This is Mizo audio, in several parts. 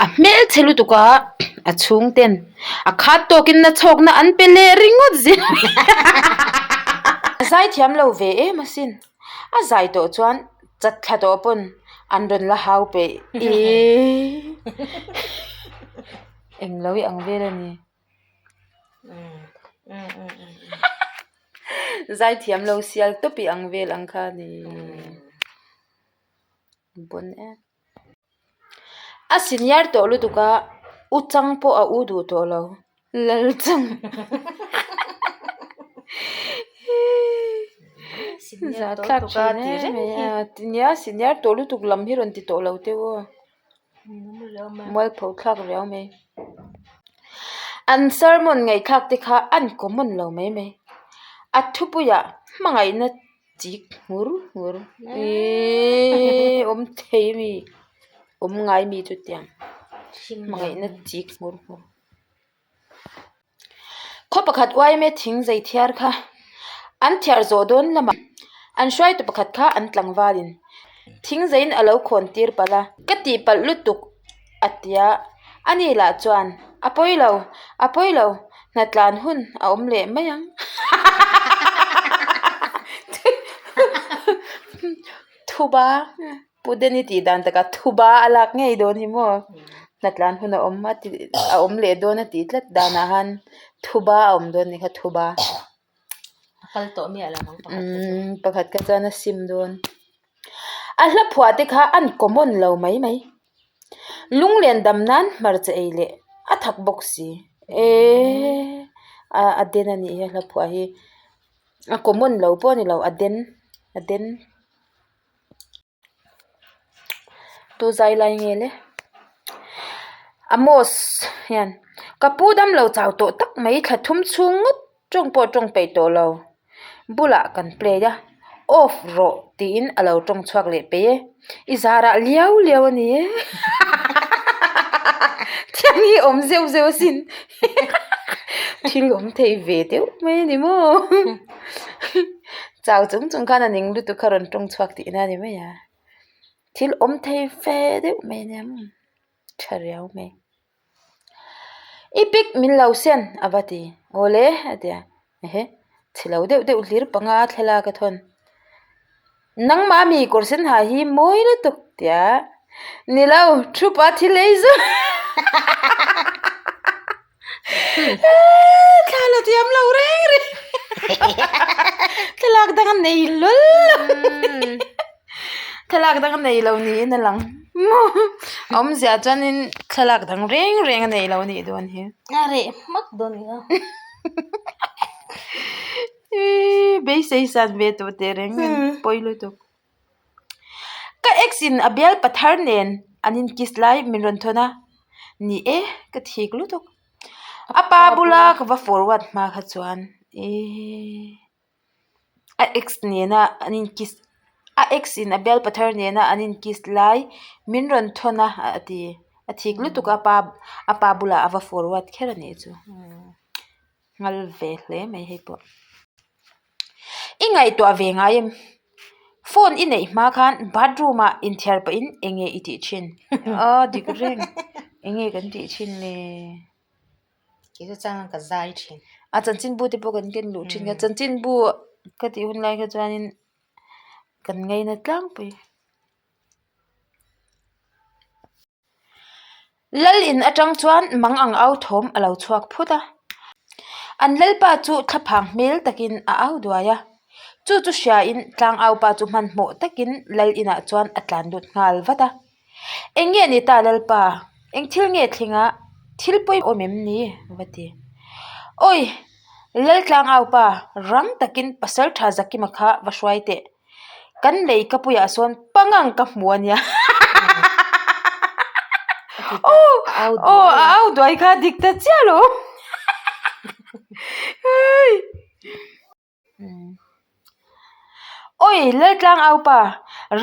A hmelchhe lutuk a, a chhungten a khat tawkin na chhawkna an pe leh ringawt zel. A zaithiam lo ve em asin. A zai tawh chuan chat thla tawh pawn an rawn la hau peih. Ih englo i ang vel a ni. Zaithiam lo sial tawp i ang vel ang kha a ni. Bon e. A senior tawh lutuk a, u chang pawh a u duh tawh lo. Lal chang. Zahthlak thin em mai a. Nia senior tawh lutuk lam hi rawn ti tawh lo teh u aw. Mualpho thlak riau mai. An sermon ngaihthlak te kha an common lo mai mai. A thupuiah hmangaihna chik nghur nghur ihh awm thei mi awm ngai mi chutiang hmangaihna chik nghur nghur. Khaw pakhat uaime thing zei thiar kha an thiar zawh dawn lamah an hruaitu pakhat kha an tlangvalin thing zeiin a lo khawn tir palh a. Ka tihpalh lutuk a tia a ni lah chuan a pawi lo a pawi lo hnatlan hun a awm leh mai ang thuba. Pu Denny tih dan takah thuba a lak ngei dawn hi maw hnatlan hun a awm a ti a awm leh dawn a tih tlat danah khan thuba a awm dawn a ni kha thuba a kal tawh miah lo ang pakhat kha chu umm pakhat kha chuan a sim dawn a hla phuah te kha an common lo mai mai lunglen dam nan hmarcha ei leh a thak bawk si eee a den a nih hi a hla phuah hi a common lo pawh a ni lo a den a den. Tu zai lai nge le Amos hian ka pu damlo chau tawh tak mai thla thum chhung ngawt tawng pawh tawng peih tawh lo bulah kan play a off rawh tiin a lo tawng chhuak leh peih e i zarah liau liau a ni e thiang hi awm zeuh zeuh asin thil awm thei ve deuh mai a ni maw. Chau chung chung khan a ning lutuk kha rawn tawng chhuak tihna a ni mai a, thil awm thei fe deuh mai a nia maw tha riau mai. I pic min lo send a va ti awle a ti a ehe chhe lo deuh deuh hlir panga thlalak a thawn nangmah mi kawr sen ha hi mawi lutuk tia ni lo thupa thil ei zawk Thla la thiam lo reng reng thlalak dang a nei hlawl lo thlalak dang a nei lo niin a lang a awmzia chuanin thlalak dang reng reng a nei lo a nih dawn hi. A reh hmak dawn nia. Beisei san ve tawh teh reng a pawi lutuk. Ka ex in a bial pathar nen an in kiss lai min rawn thawn a, ni e ka thik lutuk. A pa bula ka va forward hma kha chuan eee a ex nena an in kiss a ex in a bial pathar nena an in kiss lai min rawn thawn a a ti a thik lutuk a pa a pa bulah a va forward kher a nih chu. Nghal ve hle mai hei pawh. I ngaihtuah ve ngai em? Phone i neih hma khan bathroom ah inthiar pahin eng nge i tih thin? Aw dik reng eng nge kan tih thin le? Kei chu chang ka zai thin. A chanchinbu te pawh kan ken luh thin kha chanchinbu ka tih hun lai kha chuanin kan ngaina tlangpui. Lal in atang chuan mang ang au thawm a lo chhuak phut a, an lalpa chu thlaphang hmel takin a au duai a, chu chu hriain tlangau pa chu hmanhmawh takin lal inah chuan a tlan lut nghal vat a, Eng nge ni ta lalpa, eng thil nge thleng a, thil pawi awm em ni? va ti. Awi! Lal tlangau pa, rang takin pasal tha Zakima kha va hruai teh. Kan lei ka puiah sawn pangang ka hmu a nia. Aw aw a au duai kha dik ta chiah lo. Awi Laltlang aupa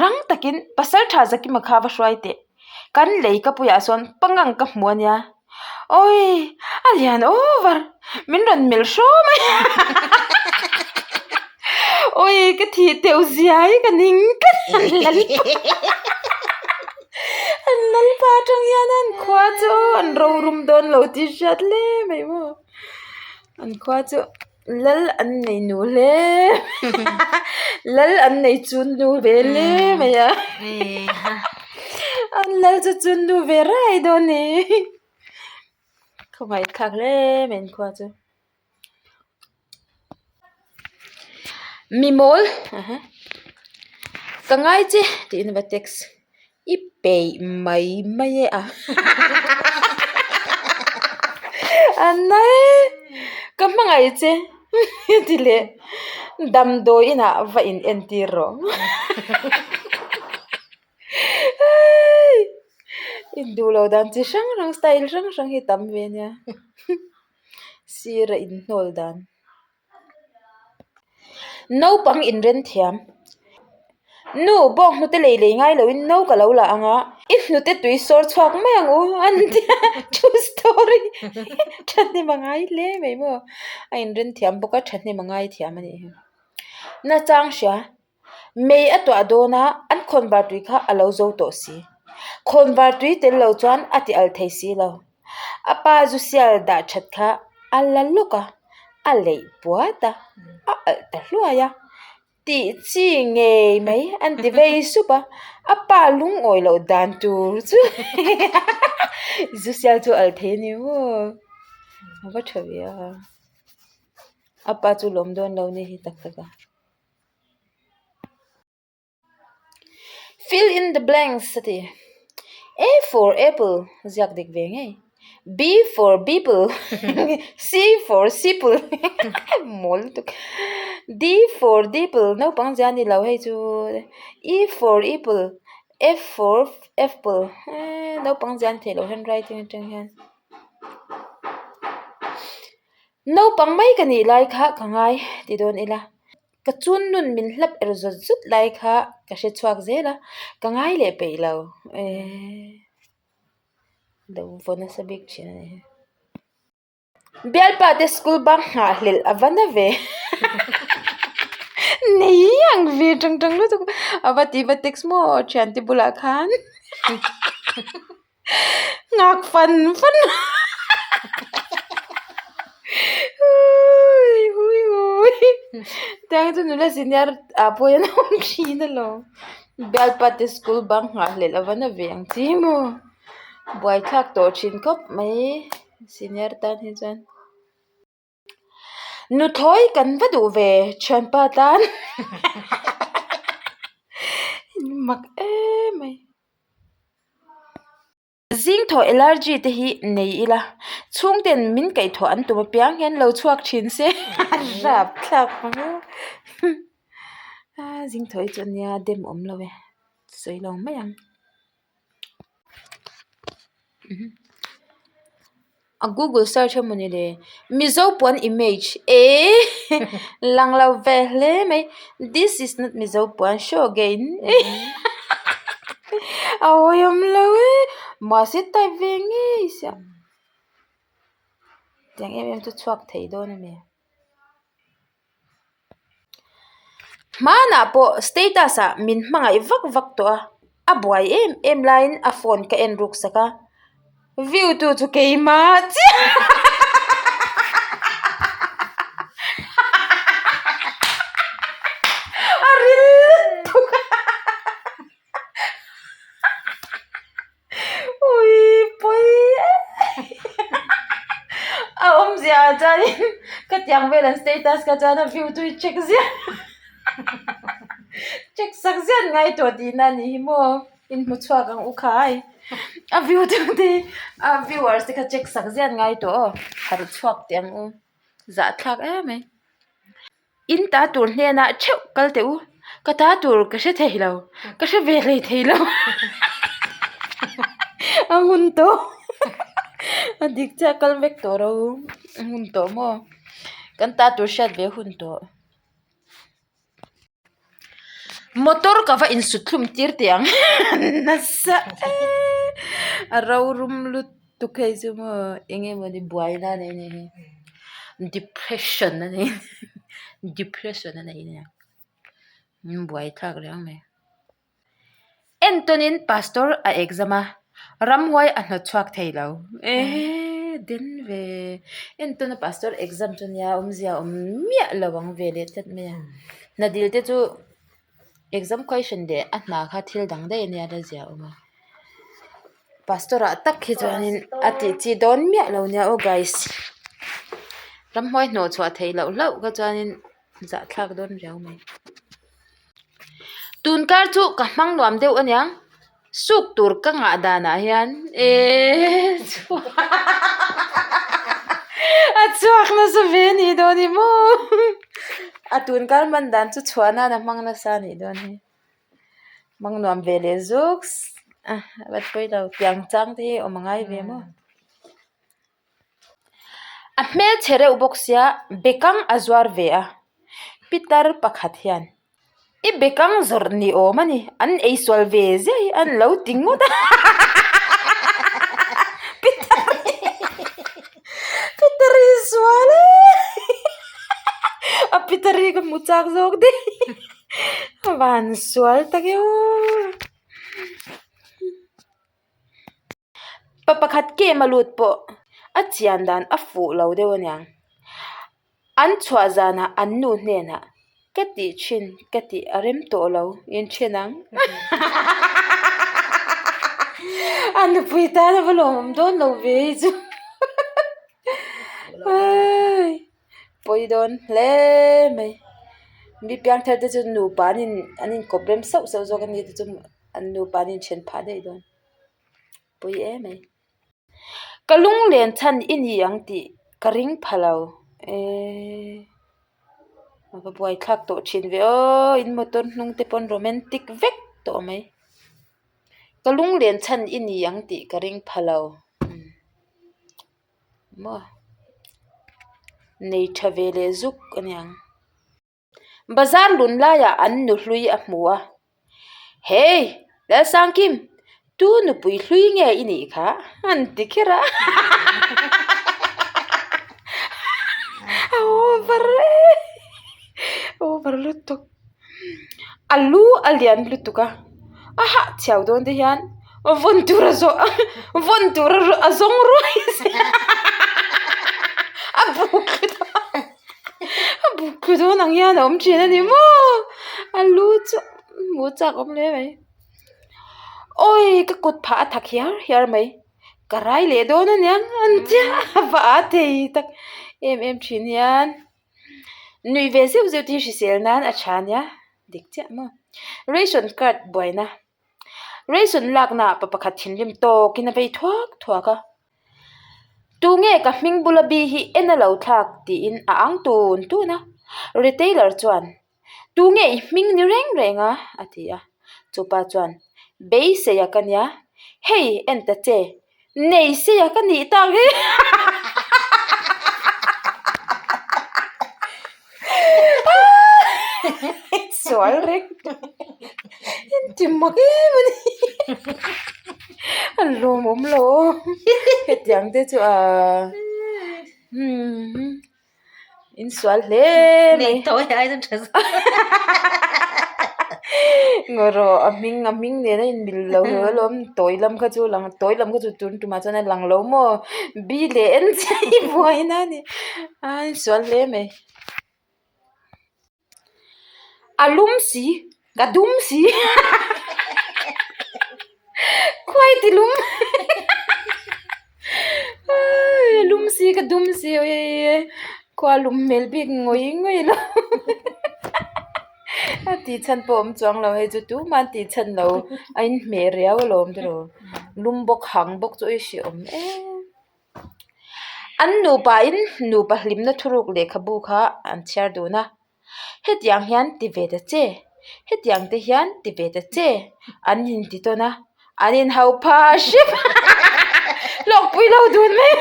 rang takin pasal tha Zakima kha va hruai teh. Kan lei ka puiah sawn pangang ka hmu a nia. Awi! A lian over! Min rawn melh hraw mai a. Awi! Ka thih teuh zia hi ka ning tlat an lalpa. An lalpa. Lalpa atang hian an khua chu an rorum dawn lo tih hriat hle mai maw. An khua chu lal an nei nu hle lal an nei chun nu ve hle mai a an lal chu chun nu ve rai dawn ni khawngaihthlak hle mai an khua chu. Mi mawl ka ngai che tiin va text i peih mai mai e a a na e ka hmangaih che ti leh damdawi inah va in entir rawh induh loh dan chi hrang hrang style hrang hrang hi tam ve ania. Sir a inhnawl dan. Naupang inren thiam. Nu, bawk hnute lei lei ngai loin no ka lo la ang a, i hnute tui sawr chhuak mai ang u an ti a, true story thahnem a ngai hle mai maw. A inren thiam bawk a, thahnem a ngai thiam a nih hi. Nachang hria, mei a tuah dawn a, an khawnvar tui kha a lo zo tawh si. Khawnvar tui tel lo chuan a ti al thei si lo. A pa zu sial dah that kha a la lawk a, a leih puat a, a alh ta hluai a. Tih chi ngei mai an ti vei sup a, a pa lungawi loh dan tur chu zu sial chu alh thei a ni maw? A va tha ve a, a pa chu lawm dawn lo ni hi tak tak a. Fill in the blanks a ti. A for apple ziak dik ve ngei. B for beeple C for sipple mawl lutuk. D for deeple naupang zia a ni lo hei chu. E for eaple F for apple eee naupang zia a ni thei lo handwriting atang hian. Naupang mai ka nih lai kha ka ngai ti dawn ila. Ka chun nun min hlap er zawt zawt lai kha ka hre chhuak zel a, ka ngai leh peih lo eee lo vaw nasa bik thin a ni. Bialpa te school bang nghah hlelh a va na ve nei ang ve tang tang lutuk a va ti va text maw thiante bulah khan. Nghak fan fan hui hui hui tiang chu nula senior ah pawh hian a awm thin alawm bialpa te school bang nghah hlelh a va na ve ang chi maw buaithlak tawh thin khawp mai senior tan hi chuan. Nuthlawi kan va duh ve thianpa tan mak em mai. Zing thaw allergy te hi nei ila chhungten min kaihthawh an tum apiang hian lo chhuak thin se a rap thlak ang a zing thaw hi chu ania dem awm lo e sawi lo mai ang. A google search a mawni le mizo puan image eee lang lo ve hle mai this is not mizo puan show again a awihawm lo e mahse type ve ngei sia tiang em em chu chhuak thei dawn a mi. Hmanah pawh status ah min hmangaih vak vak tawh a, a buai em em laiin a phone ka en ruk sak a, view tu chu keimah chiah a ril lutuk a. Ui pawi a awmzia ah chuanin khatiang vel an status kha chuan a view chu i check ziah check sak ziah an ngai tawh tihna a nih hi maw inhmu chhuak ang u khai a view tu te a viewers te kha check sak ziah an ngai tawh aw harh chhuak teh ang u zahthlak em mai. In ta tur hnenah theuh kal teh u, ka ta tur ka hre thei lo, ka hre ve hlei thei lo a hun tawh a dik chiah kal vek tawh ro a hun tawh maw kan ta tur hriat ve hun tawh. Motor ka va insut thlum tir teh ang nasa eee a rorum lutuk hei chu maw eng emaw ni buaina a nei a nih hi depression a nei depression a nei ania buaithlak riau mai. Entawnin pastor a exam a. Ramhuai a hnawt chhuak thei lo. Ehe den ve. Entawna pastor exam chu nia awmzia awm miah lo ang ve leh tlat mai a. Hna dil te chu exam question leh a hna kha thil dang daih a nia la zia awm a. Pastor ah tak hi chuanin a tih chi dawn miah lo nia aw guys. Ramhuai hnawh chhuah theih loh hlauh kha chuanin zahthlak dawn riau mai. Tunkar chu ka hmang nuam deuh aniang suk tur ka ngah danah hian eee a chhuak nasa ve a nih dawn hi maw a tunkar hman dan chu chhuah nan a hmang nasa a nih dawn hi hmang nuam ve leh zuk a va pawi lo tiang chang te hi awm a ngai ve maw. A hmelchhe reuh bawk sia bekang a zuar ve a pitar pakhat hian i bekang zawrh ni awm a ni an ei sual ve zia hi an lo ti ngawt a pitar pitar hi sual e a pitar hi ka hmu chak zawk daih a van sual tak e aw. Pa pakhat kem a lut pawh a chian dan a fuh lo deuh aniang an chhuah zanah an nu hnenah ka tih thin ka tih a rem tawh lo in then ang a nupui tan a va lawmawm dawn lo ve hei chu pawi dawn hle mai mi piangthar te chu nupa an in an inkawp rem sauh sauh zawk a ni te chu an nupa an inthen phah daih dawn. Pui em mai. Ka lunglen chhan i ni ang tih ka ring pha lo eee a va buaithlak tawh thin ve aw in motor hnung te pawn romantic vek tawh mai. Ka lunglen chhan i ni ang tih ka ring pha lo maw nei tha ve leh zuk a niang. Bazar lun laiah an nu hlui a hmu a, Hey! Lalsangkim, tu nupui hlui nge i nih kha? an ti kher a. A over e! A over lutuk. A lu a lian lutuk a, a hah chhiau dawn te hian vawn tur a zawh vawn tur a zawng ruai zel a buk a. A buk thlu dawn ang hian a awm thin a ni maw a lu chu hmuh chak awm hle mai awi ka kut phah a thak hiar hiar mai ka rai leh dawn a niang an tia a va a thei tak em em thin hian nuih ve zeuh zeuh te hi hrisel nan a tha ania dik chiah maw ration card buaina ration lakna ah pa pakhat thinrim tawkin a vei thuak thuak a. Tunge ka hming bula bi hi en a lo thlak tiin a ang tun tun a, retailer chuan Tunge i hming ni reng reng a? a ti a, chupa chuan Beiseia ka nia, hei en ta che, Neiseia ka nih tak hi Sual reng Engti mak em a ni. A lawmawm lo aw hetiang te chu ahh umm in sual hle mai ngaw rawh a hming a hming nen a inmil lo hle alawm tawi lam kha chu lang tawi lam kha chu tun tumah chuan a lang lo maw b leh n chiah hi buaina a ni a insual hle mai. A lum si ka dum si khuai ti lum a lum si ka dum si khua lum hmel bik ngawih ngawih lo a tih chhan pawh a awm chuang lo hei chu tumah an tih chhan lo a inhmeh riau alawm tiraw lum bawk hang bawk chu a hrehawm em. An nupain nupa hlimna thuruk lehkhabu kha an chhiar dun a, hetiang hian ti ve ta che, hetiang te hian ti ve ta che an inti tawn a, an inhau pha hrep hlawkpui lo dun mai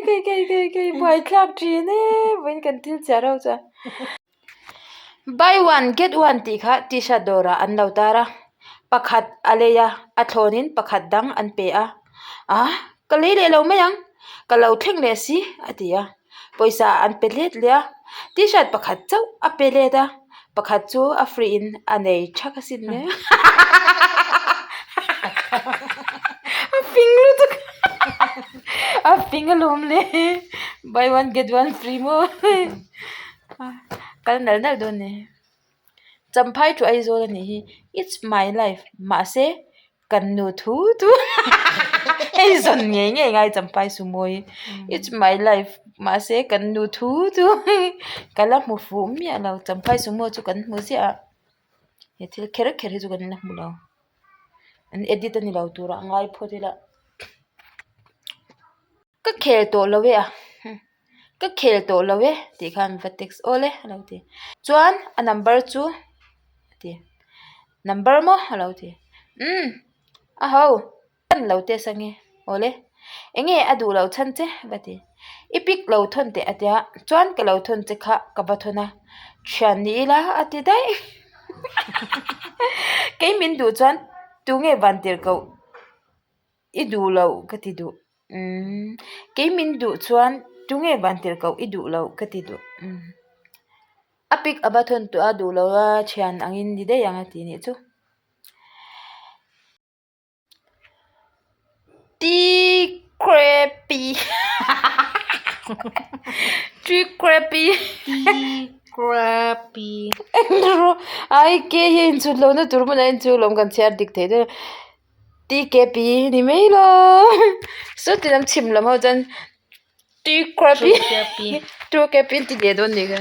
kei kei kei kei buaithlak thin e vawiin kan thil chhiar ho chuan. Buy one get one tih kha t-shirt dawrah an lo tar a, pakhat a lei a, a thlawnin pakhat dang an pe a, ah ka lei leh lo mai ang, ka lo thleng leh si a ti a, pawisa an pe let leh a, t-shirt pakhat chauh a pe let a, pakhat chu a free in a nei thak asin le. A fing lutuk a fing alawm le buy one get one free maw kal nal nal dawn ni Champhai thu Aizawl a nih hi it's my life mahse kan nu thu thu hei zawn ngei ngei ngai Champhai sumo hi it's my life mahse kan nu thu thu ka la hmu fuh miah lo Champhai sumo chu kan hmu ziah a he thil kher kher hi chu kan la hmu lo an edit a ni lo turah a ngai phawt ila. Ka khel tawh lo e a ka khel tawh lo e tih khan va text awl e a lo ti chuan a number chu a ti number maw a lo ti umm a ho pan lo test ang e awl e eng nge a duh loh chhan che va ti i pic lo thawn teh a tia chuan ka lo thawn che kha ka va thawn a thian ni ila a ti daih kei min duh chuan tunge van tirh koh. I duh loh ka ti duh umm kei min duh chuan tunge van tirh koh i duh loh ka ti duh umm a pic a va thawn tawh a duh loh a thian angin ni daih ang a tih nih chu Tea crappy tea crappy tea crappy ai ke hi a inchhut lohna tur hmunah a inchhung lawm kan chhiar dik thei dawn. TKP ni mai lo saw ti lam chhim lam ho chuan TKP TKP an ti leh dawn nih kha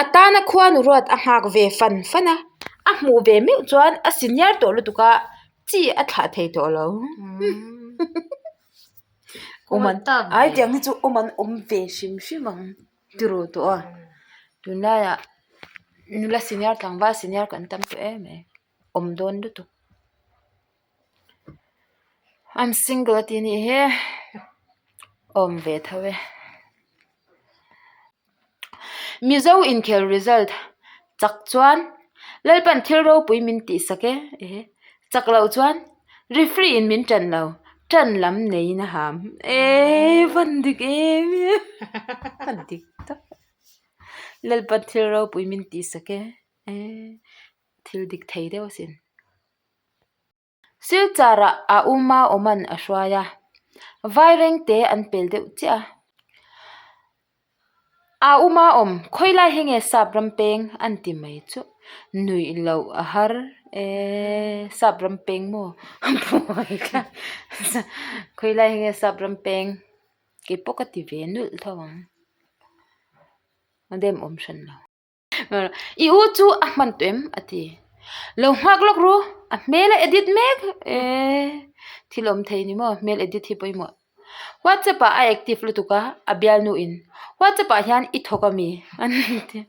a tana khuanu ruat a nghak ve fan fan a a hmuh ve meuh chuan a senior tawh lutuk a chi a thlah thei tawh lo awm an ai tiang hi chu awm an awm ve hrim hrim ang tiraw tawh a tunlaiah nula senior tlangval senior kan tam tawh em mai. awm dawn lutuk I'm single a tih anih hi awm ve tho e Mizo inkhel result chak chuan Lalpan thil ropui min tih sak e ehe chak loh chuan referee in min tan lo tan lam neiin a ham eee van dik em em a dik tak Lalpan thil ropui min tih sak e eee. Thil dik thei deuh asin. Silchar ah a uma awman a hruai a, vairengte an pel deuh chiah a. A uma awm khawilai hi nge sap ram peng an ti mai chu nuih loh a har e sap ram peng maw buai thlak khawilai hi nge sap ram peng keipawh ka ti ve nulh tho ang a dem awm hran lo. I u chu a hman tawh em? a ti. Lo nghak lawk ru, a hmel a edit mek eee thil awm thei ni maw hmel edit hi pawimawh. Whatsapp ah a active lutuk a, a bialnu in whatsapp ah hian i thawk ami an ti.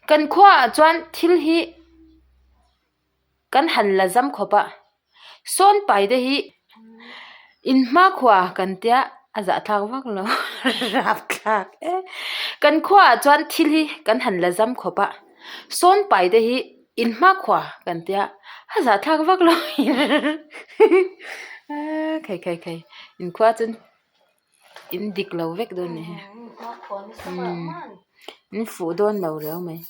Kan khuaah chuan thil hi. Kan han la zam khawp a, sawn pai te hi in hmakhua kan tia a zahthlak vak lo rapthlak e. Kan khuaah chuan thil hi kan han la zam khawp a, sawn pai te hi in hmakhua kan tia a zahthlak vak lo khai khai khai in khua chuan in dik lo vek dawn a ni hi in fuh dawn lo riau mai.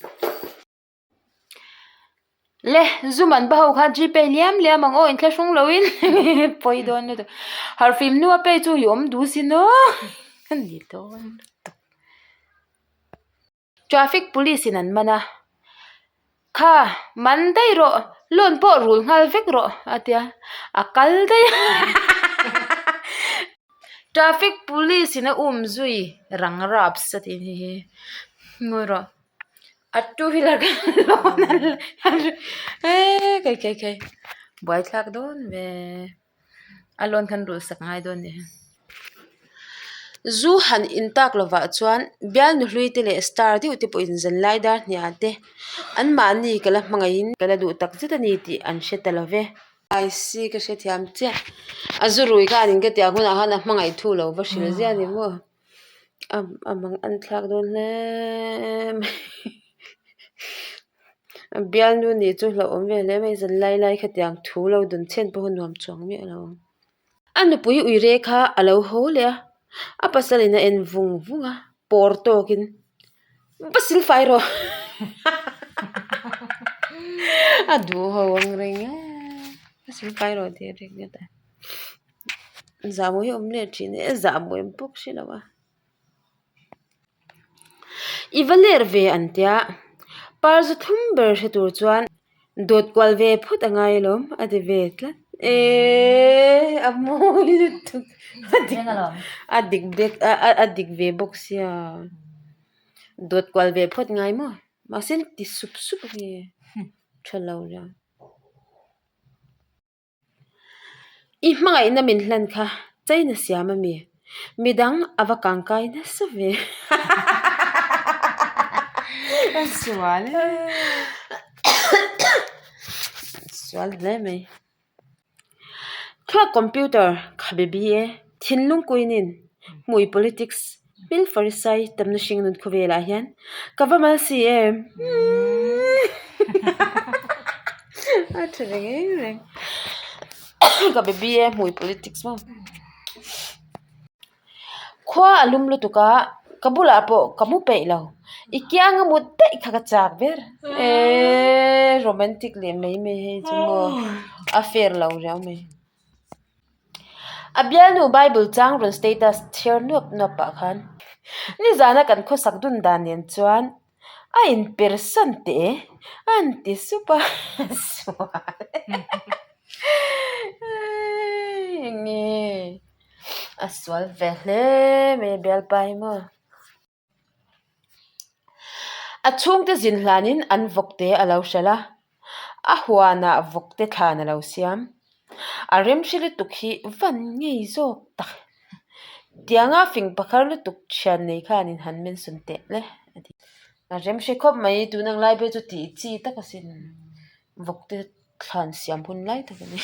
Le zu man ba ho kha gpay liam liam ang aw inthlahrung lo in pawi dawn lutuk harhfim hnua pay chu i awm duh sin aw a ni dawn lutuk traffic police in an man a kha man daih rawh loan pawh rul nghal vek rawh a tia a kal daih a traffic police in a um zui rang raps a tih hi ngawi rawh. A two wheeler kha lawn an eee kai kai kai buaithlak dawn ve a lawn khan rulh sak ngai dawn nih hi zu han in tak lovah chuan bialnu hlui te leh star deuh te pawhin zanlai dar hniah te anmahni ka la hmangaihin ka la duh tak zet a ni tih an hre ta lo ve. I see ka hrethiam chiah a zu rui khanin ka tiang hunah khan a hmangaih thu lo va hrilh ziah a ni maw. A mang an thlak dawn hle mai a bialnu nih chu hlauhawm ve hle mai zan lai lai khatiang thu lo dawn chhen pawh a nuam chuang miah lo ang a nupui uire kha a lo haw leh a a pasal in a en vung vung a pawr tawkin va silfai rawh. A duh ho ang reng e. A silfai rawh tih a ring ngawt a. Zahmawh hi a awm leh thin e, zahmawh em pawh ka hre lo a. I va ler ve an tia, par zu thlum ber hre tur chuan dawt kual ve phawt a ngai alawm a ti ve tlat. Eeee a mawi lutuk a dik a dik bek a dik ve bawk sia dawt kual ve phawt ngai maw mahse an ti sup sup a nge tha lo riau. I hmangaihna min hlan kha China siam a mi? Midang a va kangkai nasa ve. A sual e. Sual hle mai. Thluak computer khabe bi e. Thinlung kuinin hmui politics Hmel Farisai tamna hringnun khawvelah hian ka va mal si em? A tha reng reng reng. Ka be bi e hmui politics maw. Khua a lum lutuk a, ka bulah pawh ka mu peih lo. I kianga mut daih kha ka chak ber. Eeee romantic leh mai mai hei chu maw a fair lo riau mai. A bialnu Bible chang rawn status chhiar nuap nuap pah khan nizana kan khawsak dun dan nen chuan a inpersan teh e a han ti sup a sual enge a sual ve hle mai a bialpa hi maw. A chhungte zin hlanin an vawkte a lo hralh a, a huanah vawkte thlan a lo siam. A remhre lutuk hi van ngei zawk tak. Tianga fing pakhar lutuk thian nei khan in han mention teh le a ti. A remhre khawp mai tun ang lai phei chu tih chi tak asin vawkte thlan siam hun lai tak a ni.